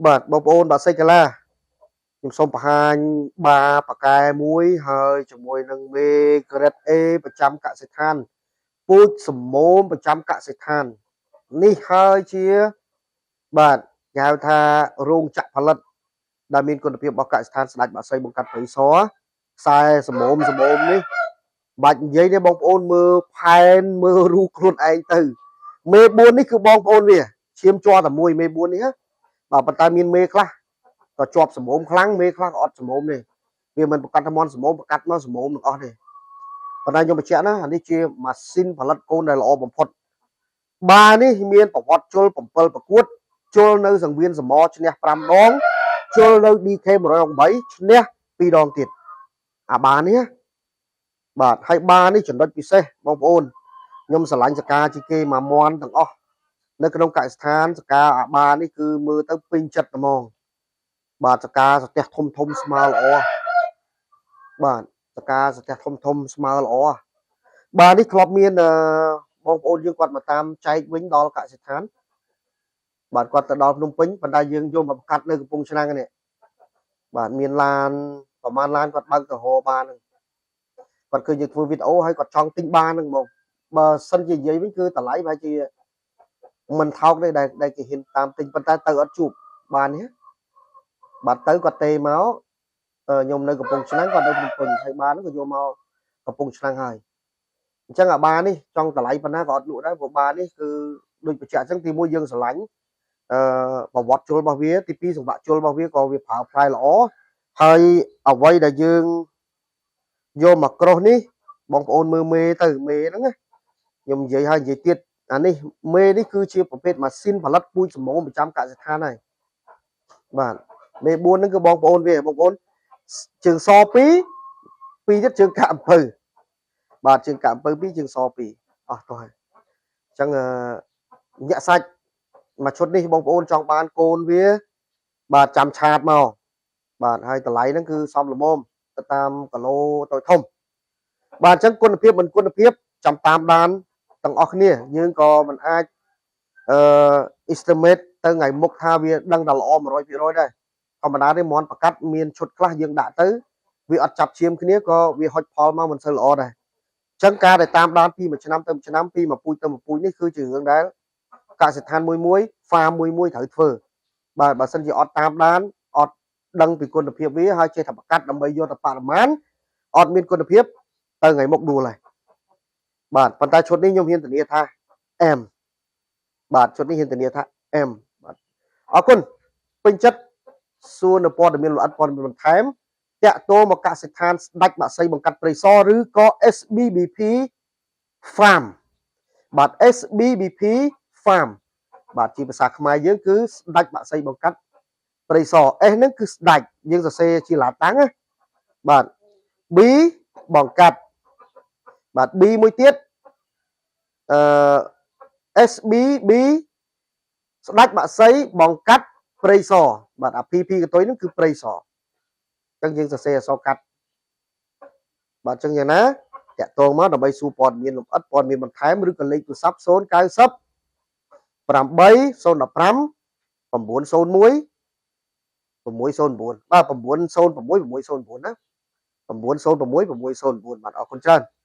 បាទបងប្អូនបាទសិកាឡាខ្ញុំសូមបង្ហាញបាប៉កែមួយហើយជាមួយនឹងមេ grade A ប្រចាំកសិដ្ឋានពូជសម្មប្រចាំកសិដ្ឋាននេះហើយជាបាទគេហៅថារោងចក្រផលិតដែលមានគុណភាពរបស់កសិដ្ឋានស្ដេចបាក់សីបង្កាត់ព្រៃសរខ្សែសម្មសម្មនេះបាច់និយាយទេបងប្អូនមើលផែនមើលរូបខ្លួនឯងទៅមេ4នេះគឺបងប្អូនវាឈាមជ័រតែមួយមេ4នេះណាបាទប៉ុន្តែមានមេខ្លះក៏ជាប់សម្ោមខ្លាំងមេខ្លះក៏អត់សម្ោមទេវាមិនប្រកាសថាមន់សម្ោមប្រកាសមកសម្ោមទាំងអស់ទេប៉ុន្តែខ្ញុំបញ្ជាក់ណាអានេះជាម៉ាស៊ីនផលិតកូនដែលល្អបំផុតបានេះមានប្រវត្តិជុល7ប្រកួតជុលនៅសង្វៀនសមរឈ្នះ5ដងជុលនៅ DK 168ឈ្នះ2ដងទៀតអាបានេះបាទហើយបានេះចំណុចពិសេសបងប្អូនខ្ញុំស្រឡាញ់សកាជាគេមួយមន់ទាំងអស់នៅក្នុងកសិដ្ឋានសកាអាបានេះគឺមើលទៅពេញចិត្តហ្មងបាទសកាសទះធំធំស្មើល្អបាទសកាសទះធំធំស្មើល្អបាទនេះធ្លាប់មានបងប្អូនយើងគាត់មកតាមចែកវិញដល់កសិដ្ឋានបាទគាត់ទៅដល់ភ្នំពេញប៉ុន្តែយើងយកមកកាត់នៅកំពង់ឆ្នាំងនេះបាទមានឡានប្រហែលឡានគាត់បើកទៅរកបានហ្នឹងគាត់ឃើញយើងធ្វើវីដេអូហើយគាត់ចង់ទិញបានហ្នឹងហ្មងបើសិនជានិយាយវិញគឺតម្លៃប្រហែលជាមិនថោកទេដែលដែលគេហ៊ានតាមទិញប៉ុន្តែទៅអត់ជួបបាននេះបាទទៅគាត់ទេមកខ្ញុំនៅកំពង់ឆ្នាំងគាត់នៅភ្នំពេញហើយបានក៏យកមកកំពង់ឆ្នាំងហើយអញ្ចឹងអាបានេះចង់តម្លៃប៉ុណ្ណាក៏អត់លក់ដែរព្រោះបានេះគឺដូចបញ្ជាក់អញ្ចឹងទីមួយយើងស្រឡាញ់អឺប្រវត្តិជុលរបស់វាទី2សង្វាក់ជុលរបស់វាក៏វាប្រើផ្លែល្អហើយអ្វីដែលយើងយកមកក្រោះនេះបងប្អូនមើលមេទៅមេហ្នឹងណាខ្ញុំនិយាយហើយនិយាយទៀតអានេះមេនេះគឺជាប្រភេទម៉ាស៊ីនផលិតពូជសម្បូរប្រចាំកសិដ្ឋានហើយបាទមេ4ហ្នឹងគឺបងប្អូនវាបងប្អូនជើងស2 2ទៀតជើងកាក់អំពៅបាទជើងកាក់អំពៅ2ជើងស2អស់ទៅហើយអញ្ចឹងញាក់សាច់មួយឈុតនេះបងប្អូនចង់បានកូនវាបាទចាំ chat មកបាទហើយតម្លៃហ្នឹងគឺសមល្មមទៅតាមគីឡូតូចធំបាទអញ្ចឹងគុណភាពមិនគុណភាពចាំតាមដានទាំងអស់គ្នាយើងក៏មិនអាចអឺ estimate ទៅថ្ងៃមុខថាវាដឹងតែល្អ100%ដែរធម្មតាទេមន់ប្រកាត់មានឈុតខ្លះយើងដាក់ទៅវាអត់ចាប់ឈាមគ្នាក៏វាហុចផលមកមិនសូវល្អដែរអញ្ចឹងការដែលតាមដានពីមួយឆ្នាំទៅមួយឆ្នាំពីមួយពូជទៅមួយពូជនេះគឺជារឿងដែលកសិដ្ឋានមួយមួយ farm មួយមួយត្រូវធ្វើបាទបើសិនជាអត់តាមដានអត់ដឹងពីគុណភាពវាហើយចេះតែប្រកាត់ដើម្បីយកទៅបរិមាណអត់មានគុណភាពទៅថ្ងៃមុខដួលហើយបាទប៉ុន្តែឈុតនេះខ្ញុំហ៊ានធានាថាអែមបាទឈុតនេះហ៊ានធានាថាអែមបាទអរគុណពេញចិត្តសួរនៅព័ត៌មានលម្អិតព័ត៌មានបន្ថែមតាក់ទងមកកសិដ្ឋានស្ដេចបាក់សីបង្កាត់ព្រៃសរឬក៏ SBBP Farm បាទ SBBP Farm បាទជាភាសាខ្មែរយើងគឺស្ដេចបាក់សីបង្កាត់ព្រៃសរ S ហ្នឹងគឺស្ដេចយើងសរសេរជាឡាតាំងណាបាទ B បង្កាត់បាទ B មួយទៀតអឺ SBB ស្ដេចបាក់សីបង្កាត់ព្រៃសរបាទអា PP កតុយហ្នឹងគឺព្រៃសរអញ្ចឹងយើងសរសេរអក្សរកាត់បាទអញ្ចឹងយ៉ាងណាតាក់ទងមកដើម្បីសួរព័ត៌មានលម្អិតព័ត៌មានបន្ថែមឬក៏លេខទូរស័ព្ទ090 8 015 901 609បាទ906 609ណា906 609បាទអរគុណច្រើន។